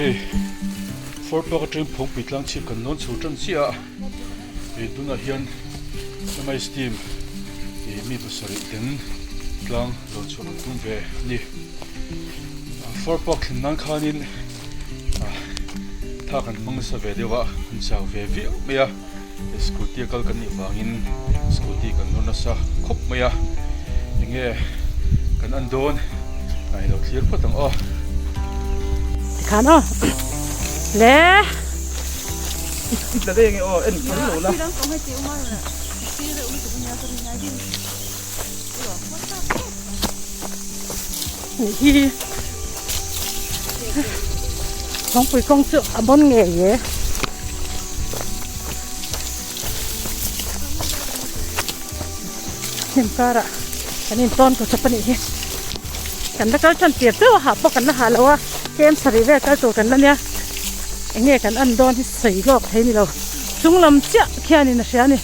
Hei Fort Park atangin Phawngpui tlang chhip kan lawn chho tan chiah a, hei tunah hian MIS team ih mi pasarih ten tlang lawn chhuah kan tum ve a ni. Fort Park thlen nan khanin ah tha kan hmang nasa ve deuh a, kan chau ve viau mai a. Scooty a kal kan nih vangin scooty kan nawr nasa khawp mai a, enge kan an dawn a ilo thlir phawt ang aw. Tikhan aw le. I tla daih ange aw en kher lo la. Nih hi Thawngpui kawng chu a bawn ngei e. Hnim karah kan intawn tur chawp a nih hi. Kan la kal tan tir deuh a hah pawh kan la hah lo a, kem sarih vel kal tur kan la nia. Eng nge kan en dawn hi sawi lawk thei ni lo. Chung lam chiah khianin a hria a ni.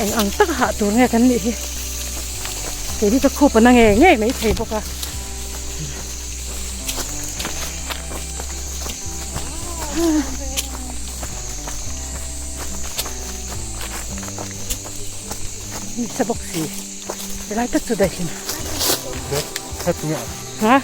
Eng ang taka hah tur nge kan nih hi. Kei hi ka khup a na ngei ngei mai thei bawk a. Nisa bawk si helai tak chu daihlim ha.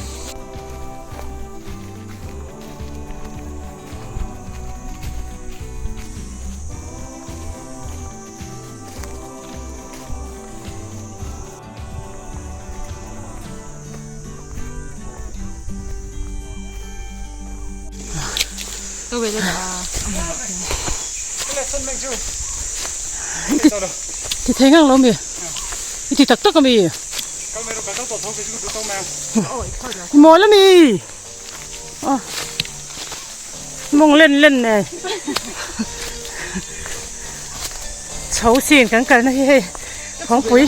Ti thei ngang lo mi i ti tak tak ami i mawl ami mawng len len nei chho sin kan kalna hi hei phawngpui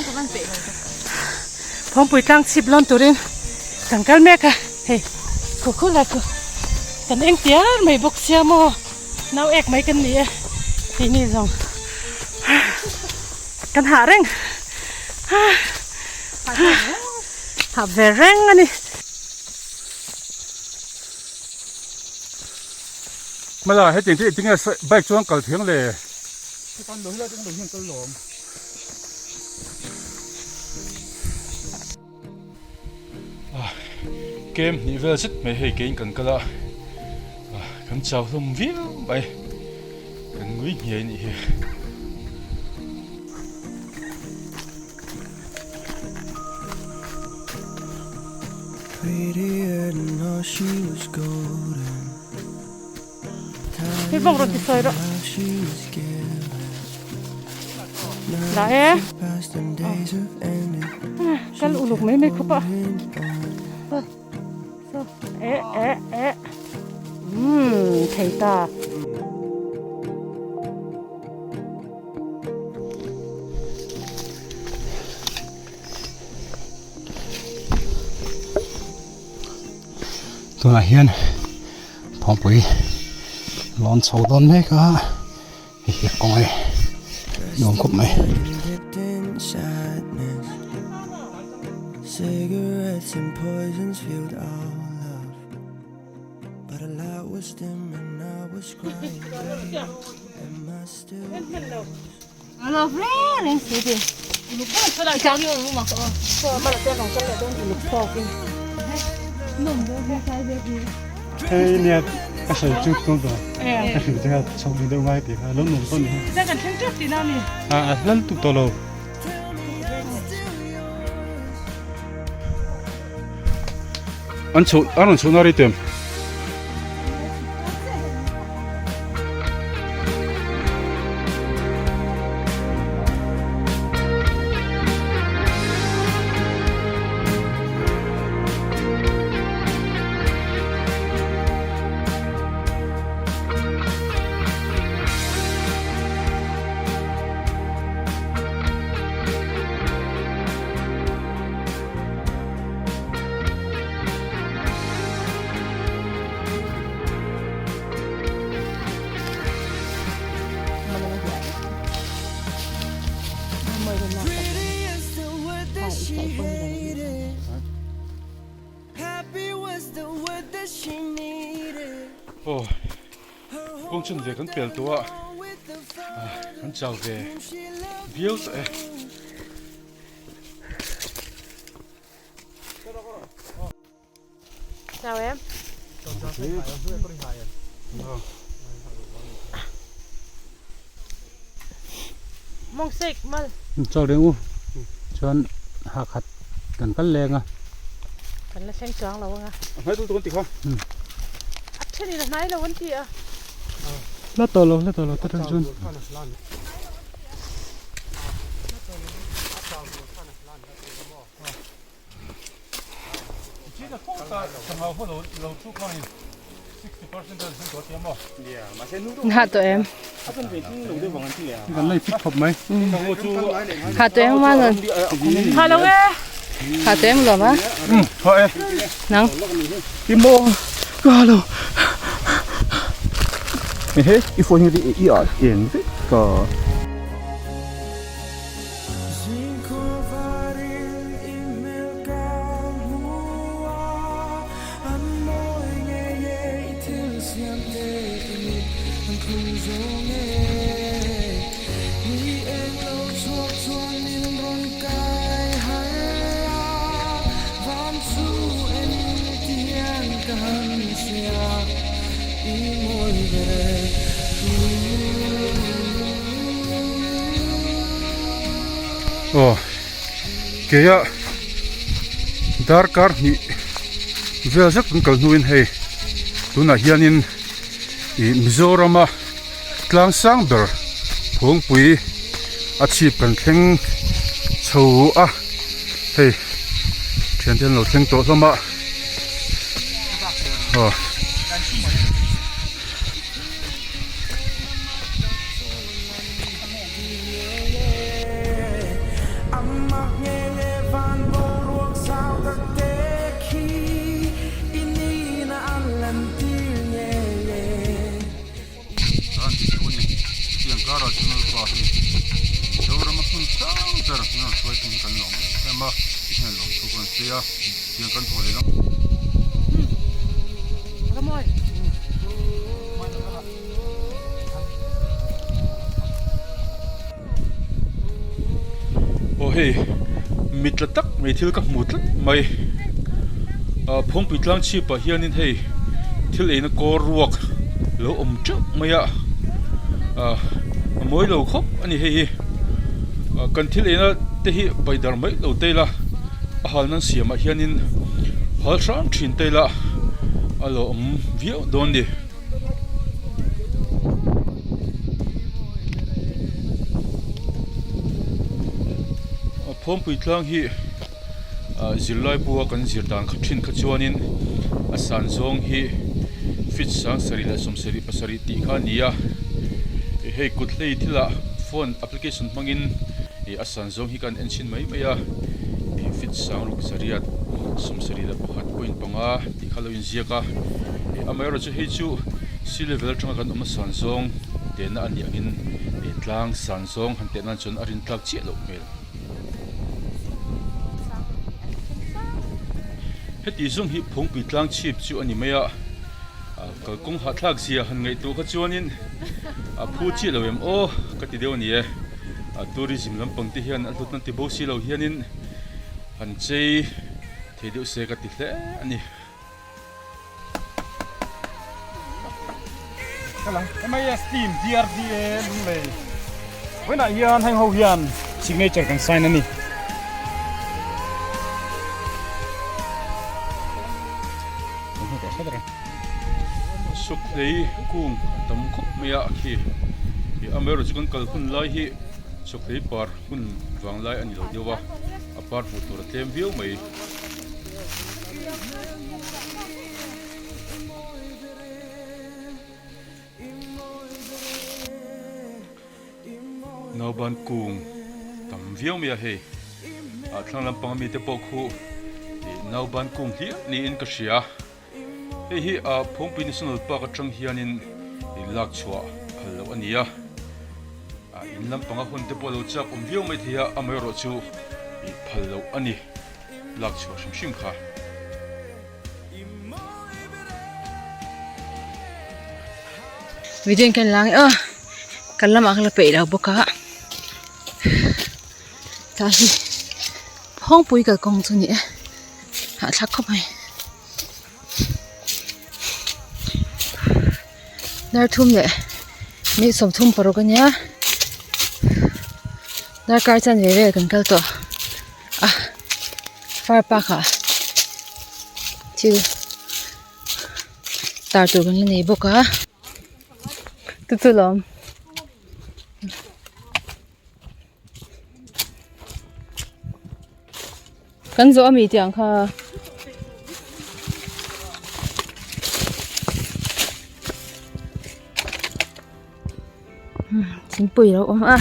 phawngpui tlang chhip lawn turin kan kal mek a hei khu khu lai khu kan eng tiar mai bawk sia maw nau ek mai kan ni e keini zawng kan hah reng hah ve reng a ni. Hmala hetiang te tinge bike chuan kal thiang le. Kan lo hi lo hian kal lawm. Kem hnih vel zet mai hei kein kan kal a kan chau hlawm viau mai kan ngui nghiai a nih hi. Hei vawk rawn ti sawi rawh. Dah e. Kal uluk mai mai khawp a. E e e. Umm thei ta. Tunah hian Phawngpui lawn chho dawn mek a, hei hi a kawng a ni, nuam khawp mai. Hei nia ka sawi chu tun tawh ka hrilh che kha chho ni deuh ngai tih kha lo nuam tawh ni a a hlan tuk tawh lo. An chho an rawn chho na rei tawh em? Aw kawng chhun ve kan pel tawh a kan chau ve viau tawh e. Chau em? Mong sek mal. Chau reng u. Chuan ha khat kan kal leng a. Kan la thleng chuang lo anga. A hnai tul tuk an ti kha. A then in a hnai lo an ti a. La tawh lo, la tawh lo ta tan chuan. Hah tawh em? Kan la fit khawp mai. Hah tawh em Manon? Hah lo e. Hah tawh em lawm a? Hah e. Nang? I maw ka hah lo. Ehe i phone hi i ah eng vek ka. Aw keia darkar hnih vel zet kan kal hnuin hei tunah hianin ih Mizorama tlang sang ber phawngpui a chhip kan thleng chho a hei thiante an lo thleng tawh hlawm a aw. Aw hei mit la tak mai thil ka hmu tlat mai ah phawngpui tlang chhip ah hianin hei thil eina kawr ruak lo awm teuh mai a ah a mawi lo khawp a ni hei hi ah kan thil eina te hi paidar mai lo te ila a hal nan siam ah hianin hal hram thin te ila a lo awm viau dawn a ni. Phawngpui tlang hi ah zirlai bu a kan zir dan kha thin kha chuanin a san zawng hi feet 70 leh 77 tih kha a ni a hei kut hlei thilah phone application hmangin ih a san zawng hi kan en chhin mai mai a ih feet 600 71.5 tih kha lo inziak a ih amaherawhchu hei chu sea level atanga kan awm a san zawng tehna a nih angin ih tlang san zawng han teh nan chuan a rin tlak chiah loh hmel. Heti zawng hi phawngpui tlang chhip chu a ni mai a kalkawng hahthlak zia han ngaihtuah kha chuanin a phu chiah lo em aw ka ti deuh a ni e tourism lampang te hian a hlutna ti bo si lo hianin han chei thei deuh se ka ti hle a ni. MIS team DRDA Lunglei vawiinah hian heng ho hian signature kan sign a ni. Sawkhlei kung a tam khawp mai a khi amaherawhchu kan kal hun lai hi sawkhlei par hun vang lai a ni lo deuh a a par hmuh tur a tlem viau mai. Nauban kung tam viau mai a hei ah thlang lampang ami te pawh khu ih nauban kung hliah niin ka hria hei hi ah Phawngpui National Park atang hianin ih lak chhuah phal loh a ni a ah in lampanga hun te pawh a lo chak awm viau mai thei a amaherawhchu ih phal loh a ni. Lak chhuah hrim hrim kha. Video in ka en la ange aw kal lamah ka la peih lo bawk a tlai hi phawngpui kalkawng chu a ni e hahthlak khawp mai. Darthum leh ni 36 a nia darkar chanve vel kan kal tawh a far park ah thil tar tur kan la nei bawk a chu chu lawm. Kan zawh ami tih ang kha. Thingpui a lo awm a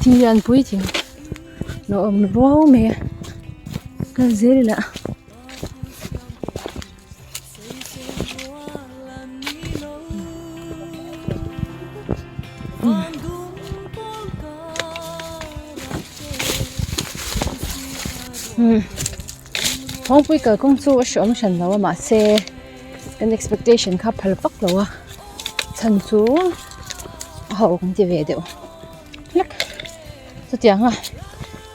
thing lian pui thing lo awm ruau mai a kal zel ila. Kawngpui kalkawng chu a hreawm hran lo a mahse kan expectation kha phal vak lo a chhan chu a ho kan ti ve deuh hlek chutiang a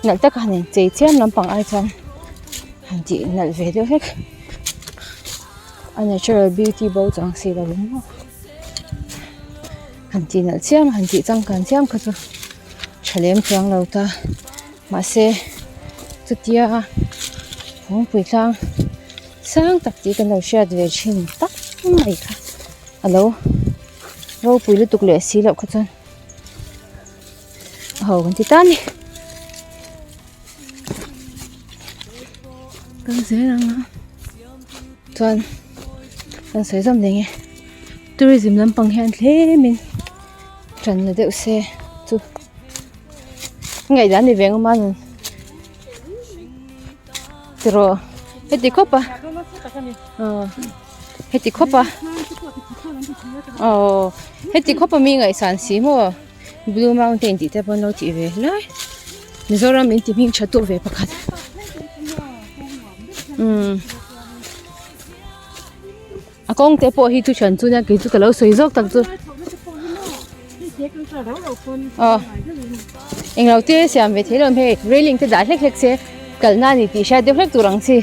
nalh taka han inchei chiam lampang ai chuan han tih nalh ve deuh hlek a natural beauty bo chuang si lo in maw han tih nalh chiam han tih changkan chiam kha chu tha lem chuang lo ta mahse chutia kawngpui tlang sang tak tih kan lo hriat ve thin tak mai kha a lo ropui lutuk leh si loh kha chuan. A ho kan ti ta a ni kal zel ang a chuan kan sawi zawm leh nge tourism lampang hian tlem in tan la deuh se chu ngaihdan a ni ve ang a tiraw heti khawp a aw heti khawp a aw heti khawp a mi ngaihsan si maw blue mountain tih te pawh an lo tih ve hlai mizoram in ti hming tha tu ve pakhat umm a kawng te pawh hi chu thian chu nia kei chu ka lo sawi zawk tak chu aw englo te siam ve thei lo hei railing te dah hlek hlek se kalna a ni tih hriat deuh hlek tur ang chi.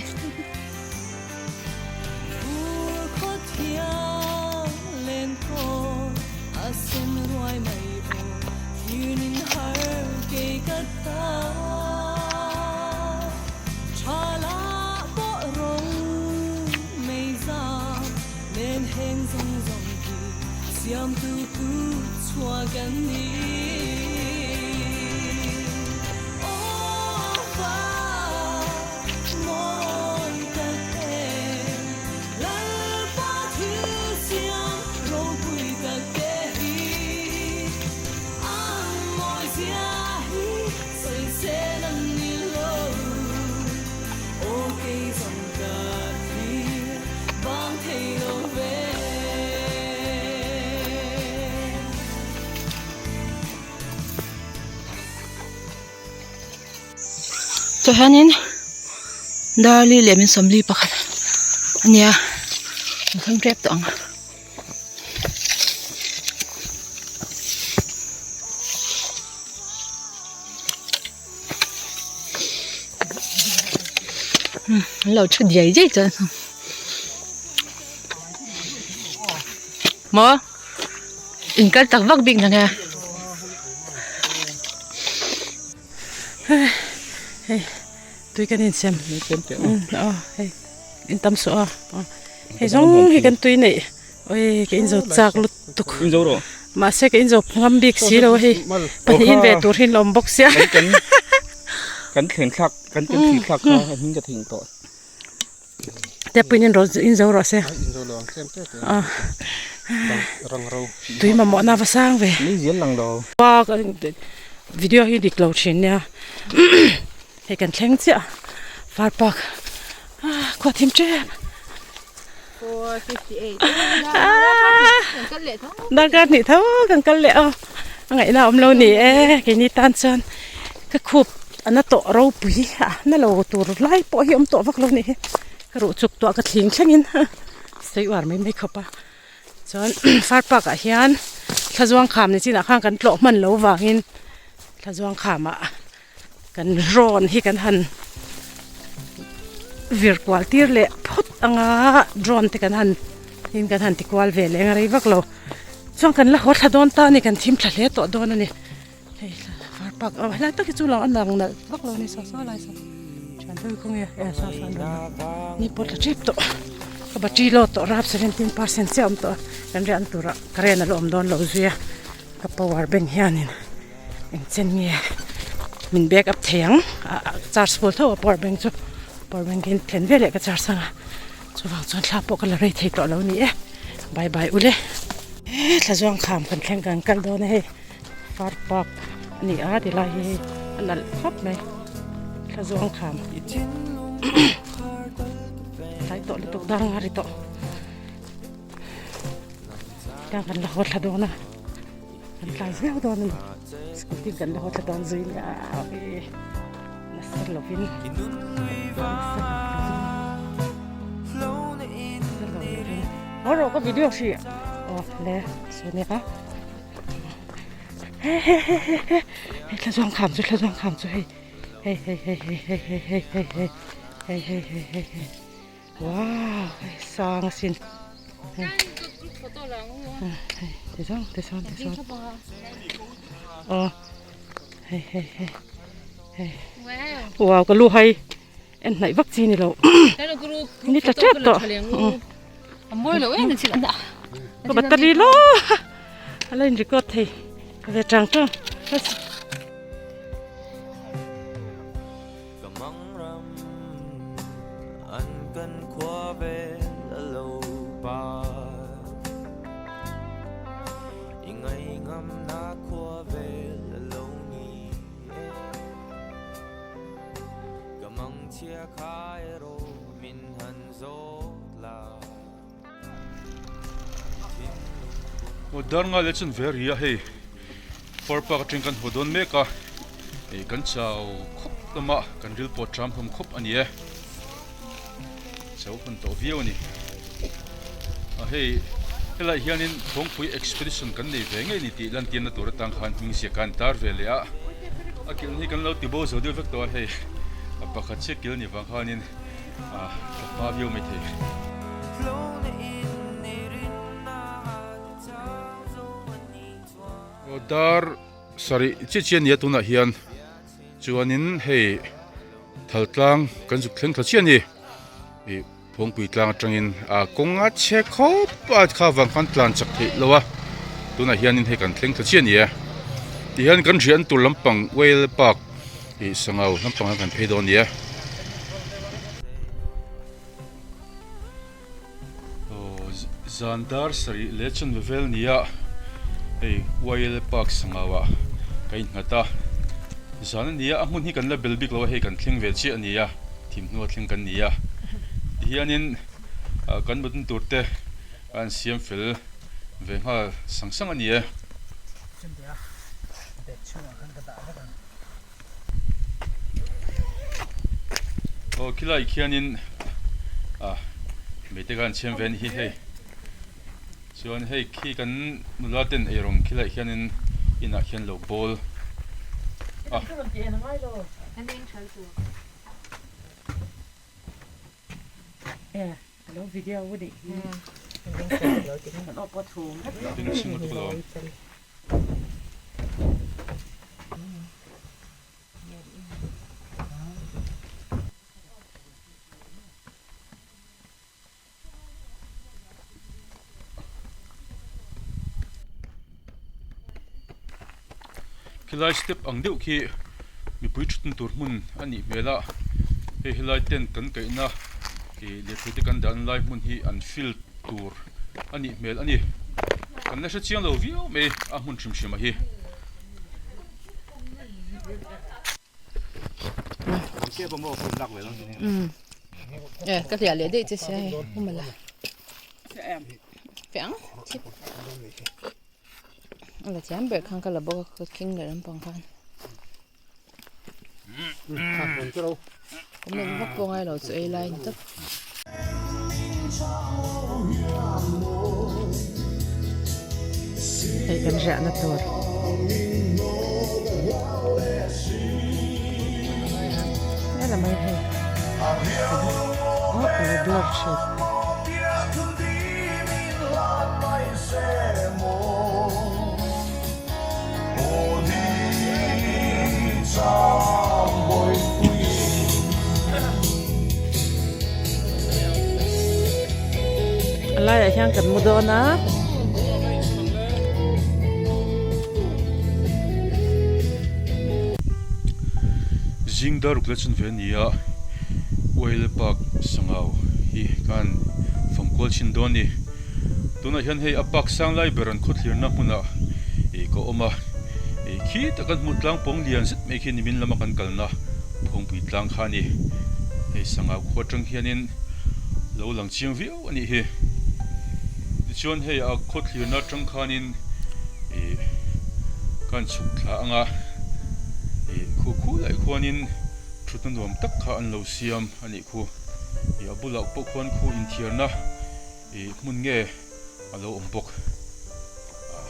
Tah hianin darli leh min sawmli pakhat a nia an thleng tep tawh ang. An lo thu diai diai chuan maw in kal tak vak bik nang e. Hei tui kan insiam aw hei in tam suh a hei zawng hi kan tui neih oi ka inzo chak lutuk mahse ka inzo ngam bik si lo a hei pahnih in ve tur hi an la awm bawk sia kan thleng thlak kan kan thli thlak kha a hming ka thing tawh. Te pawhin in rawn in zo rawh se a tui mamawh na va sang ve video hi dik lo thin nia hei kan thleng chiah far park khua thim tep darkar hnih tho kan kal leh a a ngaihna awm lo ni e keini tan chuan ka khup a na tawh ropui a na lo tur lai pawh hi awm tawh vak lo ni hi ka ruh chuk tawh ka thling thlengin sawi uar mai mai khawp a chuan far park ah hian. Thlazuang kham ni chinah khan kan tlawh hman lo vangin thlazuang khamah kan rawn hi kan han vir kual tir leh phawt anga drone te kan han in kan han ti kual ve leh eng a rei vak lo chuan kan la haw thla dawn ta a ni kan thim thla hle tawh dawn a ni hei var park a helai tak hi chu lang a lang nalh vak lo a ni saw saw lai saw thian deuh hi khawnge eh saw saw an rawn lang ni pawh tla tep tawh ka battery low tawh rap 17% chiah a awm tawh a kan riahna turah current a la awm dawn lo zui a ka power bank hianin. Engchen nge min back up thei ang ah charge full tho a power bank chu power bank hi thlen veleh ka charge ang a chuvang chuan thla pawh ka la rei thei tawh lo ni e bye bye ule he thla zuang kham kan thleng kan kal dawn a hei far park a ni a ti lai hi hei a nalh khawp mai thla zuang kham tlai tawh lutuk dar nga ri tawh tiang kan la haw thla dawn a. Kan tlai viau dawn a ni. Scooty kan la haw thla dawn zui nia awii nasa lovin nasa lovin nasa lovin haw rawh ka video hrih aw le sawi nia he he he he he hei thla zuang kham chu thla zuang kham chu hei hei hei hei hei hei hei hei hei hei hei hei hei hei hei Wow hei sang asin hei hei tichuan tichuan tichuan aw hei hei hei hei wow ka lu hai en hnaih vak chi ni lo ni tla tep tawh ka battery lo a la in record thei ve tang tang. Ka mang ram an kan khua vel a lo par I ngaihngam na khua vel a lo ni e Ka mang chhia kha erawh min han zawt la Aw dar ngai leh chuan ve a ri a hei far park atang kan haw dawn mek a ih kan chau khawp hlawm a kan ril pawh tram hlawm khawp a ni e chau hun tawh viau a ni a hei helai hianin thawngpui expedition kan nei ve ngei ni tih lantirna tur atang khan hming ziak a an tar ve leh a a kilh hi kan lo ti bo zo deuh vek tawh a hei a pakhat chiah kilh a nih vang khanin. A hma viau mai thei. Dar sarih chiah chiah a nia tunah hian chuanin hei thaltlang kan zuk thleng thla chiah a ni ih phawngpui tlang atangin a kawng a chhe khawp a kha vang khan tlan chak theih lo a tunah hianin hei kan thleng thla chiah a ni e tihian kan riahna tur lampang whale park Ih sangau lampang ah kan phei dawn nia. Aw zan dar sarih leh chanve vel nia hei YL park sangau ah ka innghat a zan a nia a hmun hi kan la bel bik lo a hei kan thleng ve chiah a nia thim hnua thleng kan ni a tihianin kan mutna tur te an siam fel ve nghal sang sang a ni e. Aw khilai khianin ah mei te khan chhiam ve a ni hi hei chuan hei khi kan nula ten eirawng khilai khianin inah khian lo bawl a. Khilai step ang deuh khi mipui thutna tur hmun a nih hmel a hei helai tent kan kaihna ih lehkha te kan dahna lai hmun hi an fill tur a nih hmel a ni kan la hre chiang lo viau mai a hmun hrim hrim a hi. Ka hliah leh daih che sia hei humala fiang chip a la thiam ber khan ka la bawk a ka khing leh lampang khan comment vak pawh ngai lo chu ei lai ni tawp. Hei kan riahna tur. Hela mai hei. Oh, a lo blur thin. A laiah hian kan mu dawn a. Zing daruk la chun ve a ni a, Oil Park Sangau hi khan fangkual chhin dawn a ni. Tunah hian hei a park sang lai ber an khawthlirna hmunah ih ka awm a, ih khi tak kan hmuh tlang pawng lian zet mai khi nimin lama kan kalna Phawngpui tlang kha a ni. Hei sangau khua atang hianin lo lang chiang viau a nih hi. Tichuan hei a khawthlirna atang khanin ih kan chhuk thla ang a, ih khu khu laih khuanin thutna nuam tak kha an lo siam a nih khu. Ih a bulah pawh khuan khu inthiarna. Ih hmun nge a lo awm bawk ah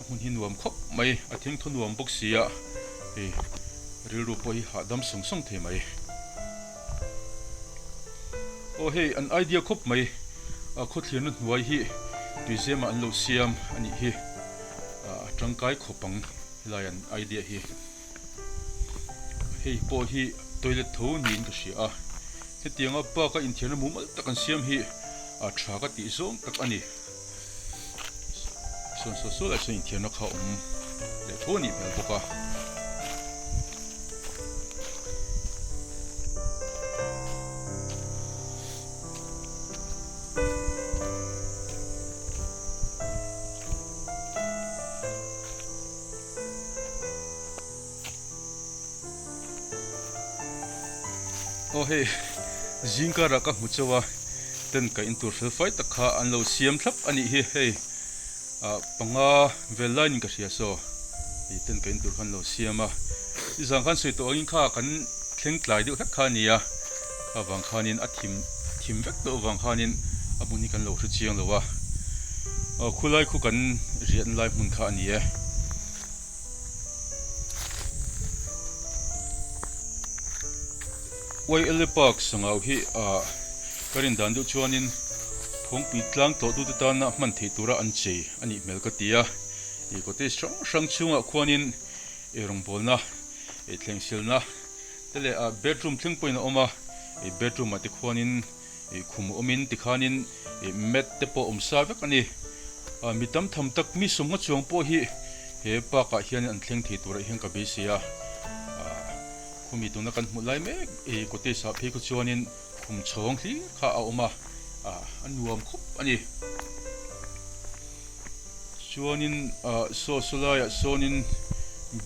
a hmun hi nuam khawp mai a thingthaw nuam bawk si a hei rilru pawh hi hahdam sawng sawng thei mai aw hei an idea khawp mai a khawthlirna hnuai hi tuizemah an lo siam a nih hi ah a tangkai khawp ang helai an idea hi. Hei pawh hi toilet tho niin ka hria a, hetianga park a inthiarna mumal tak an siam hi a tha ka tih zawng tak a ni. Sawn saw saw lai sawn inthiarna kha awm leh tho a nih hmel bawk a. Aw hei zing karah ka hmu chauh a tent ka in tur fel fai tak kha an lo siam thlap a nih hi hei ah panga vel lai niin ka hria saw ih tent ka in tur kha an lo siam a nizan khan sawi tawh angin kha kan thleng tlai deuh hlek kha a ni a kha vang khanin a thim thim vek tawh avang khanin a hmun hi kan lo hre chiang lo a aw khulai khu kan riahna lai hmun kha a ni e. YLA Park sangau hi ah ka rin dan deuh chuanin Phawngpui tlang tlawhtute tana hman theih tura an chei a nih hmel ka ti a, ih cottage hrang hrang chhungah khuanin ei rawngbawlna, ei thlengsilna te leh ah bedroom thleng pawhin a awm a, ih bedroom ah te khuanin ih khum awmin tikhanin ih mat te pawh awm sa vek a ni. Ah mi tam tham tak mi sawmnga chuang pawh hi he park ah hian an thleng thei turah hian ka beisei a, ah khumi tuna kan hmuh lai mek ih cottage ah phei khaw chuanin khum chhawng hlir kha a awm a, ah a nuam khawp a ni. Chuanin ah saw sawlaiah sawnin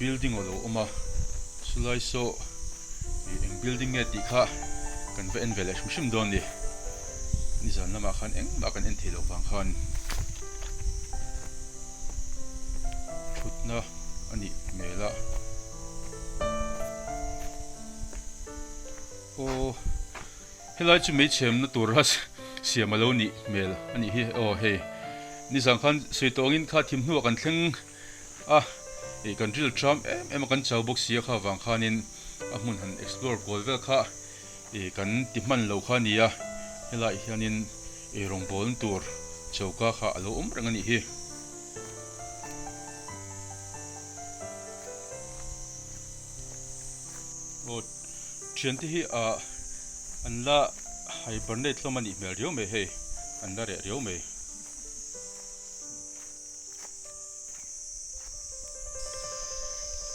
building a lo awm a, sawlai saw ih eng building nge tih kha kan va en ve leh hrim hrim dawn a ni. Nizan lamah khan engmah kan en theih loh vang khan thutna a nih hmel a. Aw. Helai chu meichhemna tura siam a lo nih hmel a nih hi. Aw hei, nizan khan sawi tawh angin kha thim hnuah kan thleng a, ih kan ril tram em em a, kan chau bawk si a kha vang khanin a hmun han explore kual vel kha ih kan ti hman lo kha a ni a, helaiah hianin ei rawngbawlna tur choka kha a lo awm reng a nih hi. Aw thiante hi ah an la hibernate hlawm a nih hmel riau mai hei an la reh riau mai.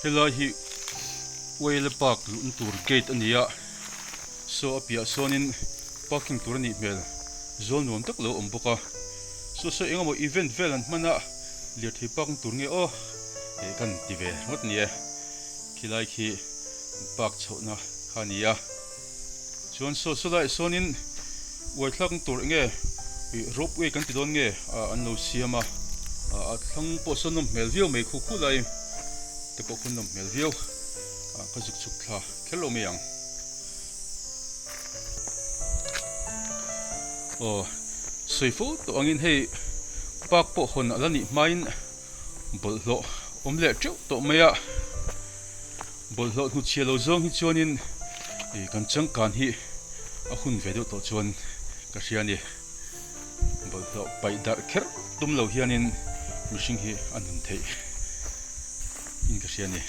Helai hi Whale Park luhna tur gate a ni a saw a piah sawnin parking tur a nih hmel zawl nuam tak lo awm bawk a saw saw eng emaw event vel an hman a lirthei park na tur nge aw eh kan ti ve ngawt a ni e. Khilai khi park chhohna kha a ni a, chuan saw saw laiah sawnin uai thlakna tur eng nge ih rope way kan ti dawn nge ah an lo siam a, ah a thlang pawh sawn nawm hmel viau mai khu khu lai te pawh khawn nawm hmel viau ah ka zuk chhuk thla kher lo mai ang. Aw sawi fo tawh angin hei park pawh hawn a la nih hmain. Bawlhhlawh awm leh teuh tawh mai a, bawlhhlawh hnuchhia lo zawng hi chuanin ih kan changkan hi a hun ve deuh tawh chuan ka hria a ni. Bawlhhlawh paih darh kher tum lo hianin mihring hi a nun theih in ka hria a ni.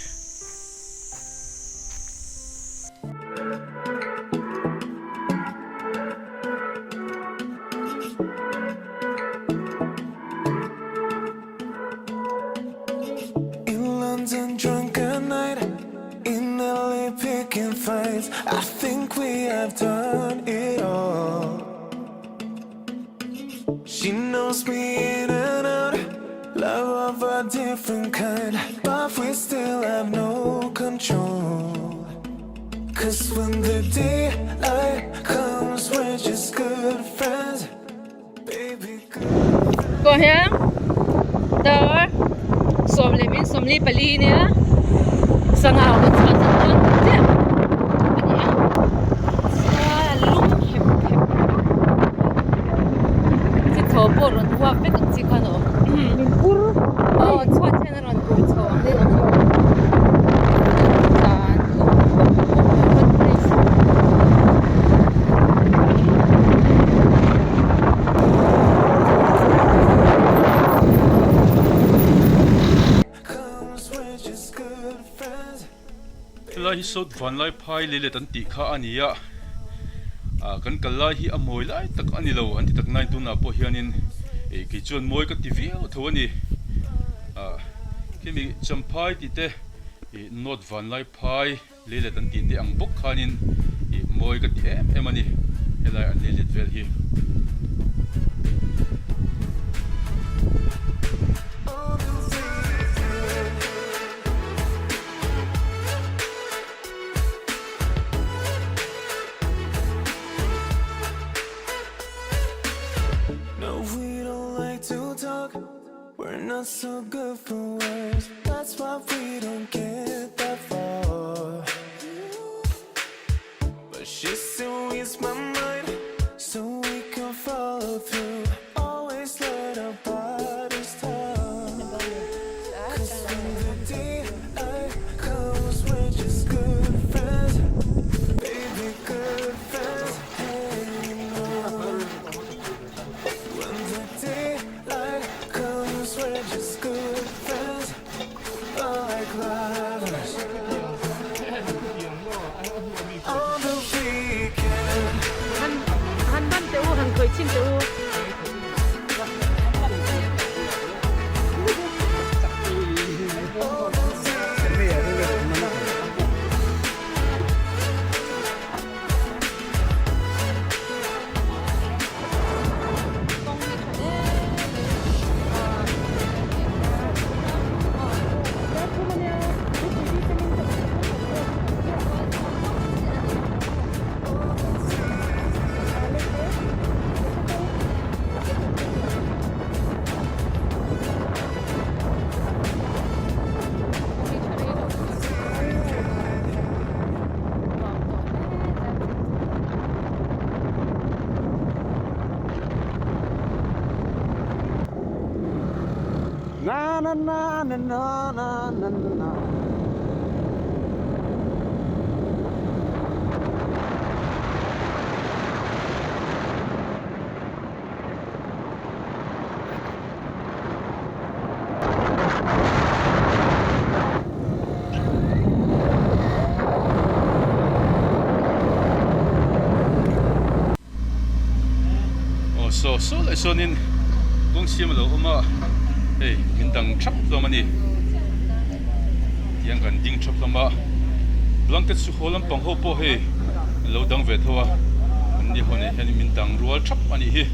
In London drunk at night In LA picking fights I think we have done it all She knows me in and out Love of a different kind But we still have no control Cause when the daylight comes We're just good friends Kawh hian dar 14 nia sangha rawn chhuah chhan dawn chiah a ni a chuan a lum hep hep chi tho pawh rawn uap vek ang chi khan a awm aw chhuat hian a rawn ur chho ang deuh ang dan lum hep hep. Helai hi South Vanlaiphai leilet an tih kha a ni a, ah kan kal lai hi a mawi lai tak a ni lo an ti tak nain tunah pawh hianin ih kei chuan mawi ka ti viau tho a ni. Ah khimi Champhai tih te ih North Vanlaiphai. Leilet an tih te ang bawk khanin ih mawi ka ti em em a ni helai an leilet vel hi. We're not so good for words That's why we don't get that far But she still reads my mind So we can follow through Always let our bodies talk Cause when the daylight comes We're just good friends Baby, good friends Hey, no When the day Han ban teh u, han khawih chhin teh u. Na na na na na na na na. Aw saw saw leh sawnin kawng siam a lo awm a hei min dang thap hlawm a ni tiang kan ding thap hlawm a blanket chu haw lampang ho pawh hei an lo dang ve tho a an ni ho nen hian min dang rual thap a nih hi.